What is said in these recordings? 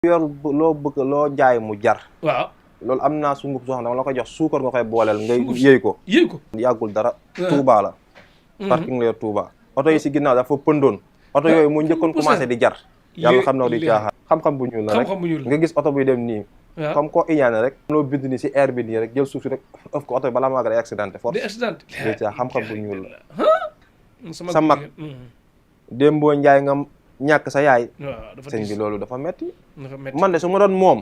yor loo bëgg loo jaay mu jar. waaw loolu am naa sunguf soo xam ne dama la koy jox suukar nga koy booleel ngay Sunguf yëy ko. yëy ko. yàggul dara. Touba la. parking la yor Touba. oto yi si ginnaaw dafa pëndoon. oto yooyu mu njëkkoon commencé di jar. yàlla xam na di caaxaan. xam-xam bu ñuul la rek xam-xam bu ñuul la. nga gis oto buy dem nii. waaw comme koo iñaane rek. loo bind nii si air bi nii rek jël suuf si rek ëf ko oto bi balaa maa gën a accidenté force. di accident. di caa xam-xam bu ñuul la. sama sa mag. Démboo Njaay nga ñàkk sa yaay. waaw dafa sëñ bi loolu dafa metti dafa metti. man de su ma doon moom.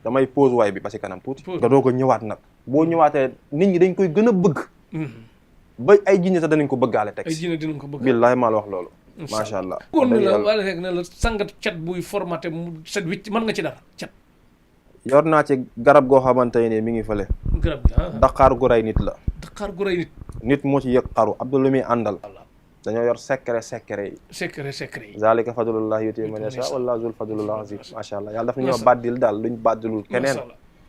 damay pause waay bi ba si kanam tuuti. nga doog a ñëwaat nag. boo ñëwaatee nit ñi dañ koy gën a bëgg. ba ay jinne sax danañ ko bëggaale teg ay si. jinne dinañ ko bëgg. billahi maa la wax loolu. macha allah. kon la wala rek ne la sangat cat buy formaté mu set wicc mën nga ci dara cat. yor naa ci garab goo xamante ne mi ngi fële. garab gi daqaar gu rey nit la. Dakar gu rey nit. nit moo ci yëg xaru Abdou lu muy àndal. dañoo yor secret yi. secret yi. zalika fadlullah yuti man yasha wallahu zul fadlul azim macha allah yàlla daf ñoo baddil daal luñ baddilul keneen.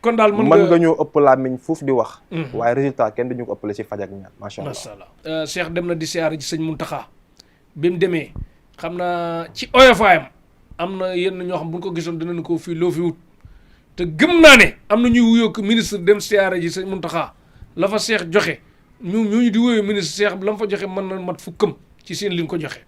kon daal mën nga ñoo ëpp làmmiñ fuuf di wax. waaye résultat kenn duñu ko ëppale si faj ak ñaan macha allah. Cheikh dem na di siyaare ji sëñ Muntaxa bi mu demee xam naa ci oyofaayam am na yenn ñoo xam bu ñu ko gisoon dinañ ko fii loo fi wut te gëm naa ne am na ñuy wuyoo ko ministre dem siyaare ji sëñ Muntaxa la fa Cheikh joxe ñu di wuyoo ministre Cheikh la mu fa joxe mën na mat fukkam ci seen li nga ko joxe.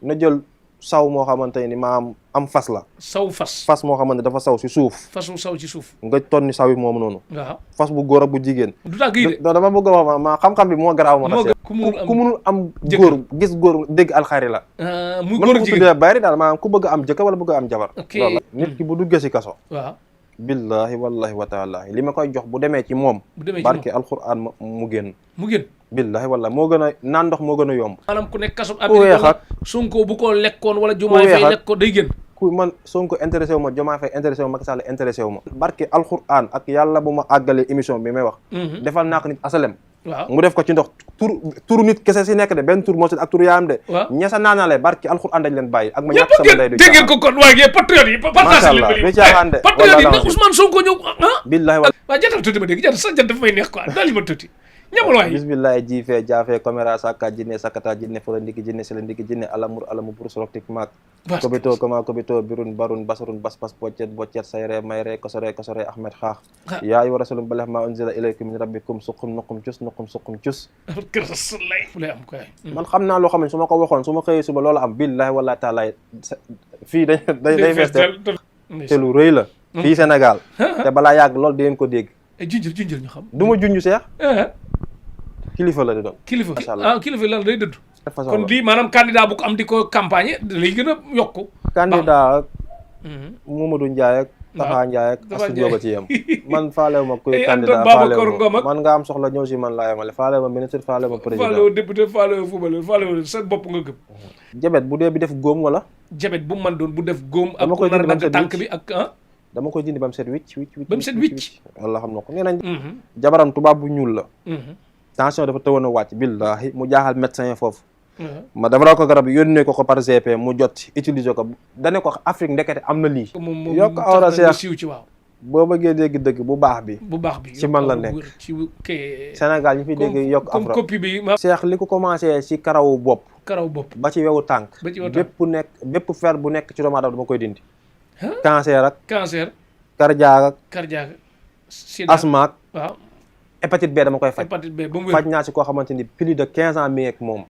na jël saw moo xamante ni maam am fas la. saw fas. fas moo xamante dafa saw si suuf. fasu saw ci suuf. nga tonni saw yi moom noonu. waaw fas bu góor ak bu jigéen. du tàgg yi de. dama bëgg a wax ma xam-xam bi moo garaaw ma tax ku munul am góor gis góor dégg alxari la. muy góor ak jigéen tuddee bari daal maanaam ku bëgg am jëkkër wala bëgg am jabar. ok loolu la nit ki bu duggee si kaso. waaw. billahi wallahi wa taala li ma koy jox bu demee ci moom. bu demee ci moom barke alxuraan mu génn. mu génn. billahi wallahi moo gën a naan ndox moo gën a yomb. maanaam ku nekk kaso. ku weex ak Sonko bu ko lekkoon wala Diomaye Faye lekk ko day génn. ku man Sonko intéressé wu ma Diomaye Faye intéressé wu ma Macky Sall intéressé wu ma. barke alxuraan ak yàlla bu ma àggalee émission bi may wax. defal naa ko nit asalem. waaw mu def ko ci ndox turu nit kese si nekk de benn tur moo si ak turu yaayam de. waaw ñesa naanale barke alxuraan dañ leen bàyyi. ak ma ñàkk sama ndey du dégg ngeen ko kon waaye patriote yi macha allah du caaxaan de patriote yi ndax Ousmane Sonko ñëw billahi wa waaw jantal tuuti ma dégg jantal sa jant dafa may neex quoi daal li ma tuuti ñamal waay bismillahi jiifee jaafee caméra sakka jinne sakata jinne fora ndiki jinne sela ndiki jinne alamu burus roktik maak kobito koma kobito birun barun basarun bas boccet sayre mayre kosore ahmed xaax yaa ayyuha rasulun balligh ma unzila ilaykum min rabbikum suqum nuqum cus kër rasulay fu lay am koy man xam naa loo xam ne su ma ko waxoon su ma xëyee suba loolu am billahi wallahi taala fii day fees te lu rëy la fii Sénégal te balaa yàgg loolu di ngeen ko dégg junjël ñu xam du ma junj seex kilifa la di doon. kilifa macha allah kilifa lan day dëdd. kon lii maanaam candidat bu ko am di ko campagne lay gën a yokku. candidat ak Mamadou Ndiaye ak Tafa Ndiaye ak Astou Diop ci yem man faalewu ma kuy candidat faalewu ma man nga am soxla ñëw si man laa yemale faalewu ma ministre faalewu ma président faalewu député faalewu footballeur faalewu sa bopp nga gëm. jabet bu dee bi def góom wala. jabet bu man doon bu def góom. dama koy dindi ba mu set tànk bi ak dama koy dindi ba mu set wicc. ba mu set wicc. walla xam na ko nee nañ. jabaram tubaab bu ñuul la. tension dafa tëwoon a wàcc billahi mu jaaxal médecin yi foofu. ma dama ko garab yónnee ko par GP mu jot utiliser ko dane ko Afrique ndekete am na lii. yokk awra seex ci waaw. boo bëggee dégg dëgg bu baax bi. bu baax bi ci man la nekk ci kay. Sénégal ñu fi dégg yokk afro comme copie bi. seex li ko commencé ci karawu bopp. karaw bopp ba ci wewu tànk. ba ci wewu tànk bépp fer bu nekk ci doomu aadama dama koy dindi. cancer ak. cardiaque. asthme ak. waaw. hépatite B dama koy faj. hépatite B ba mu faj naa si koo xamante ni plus de 15 ans mi ak moom.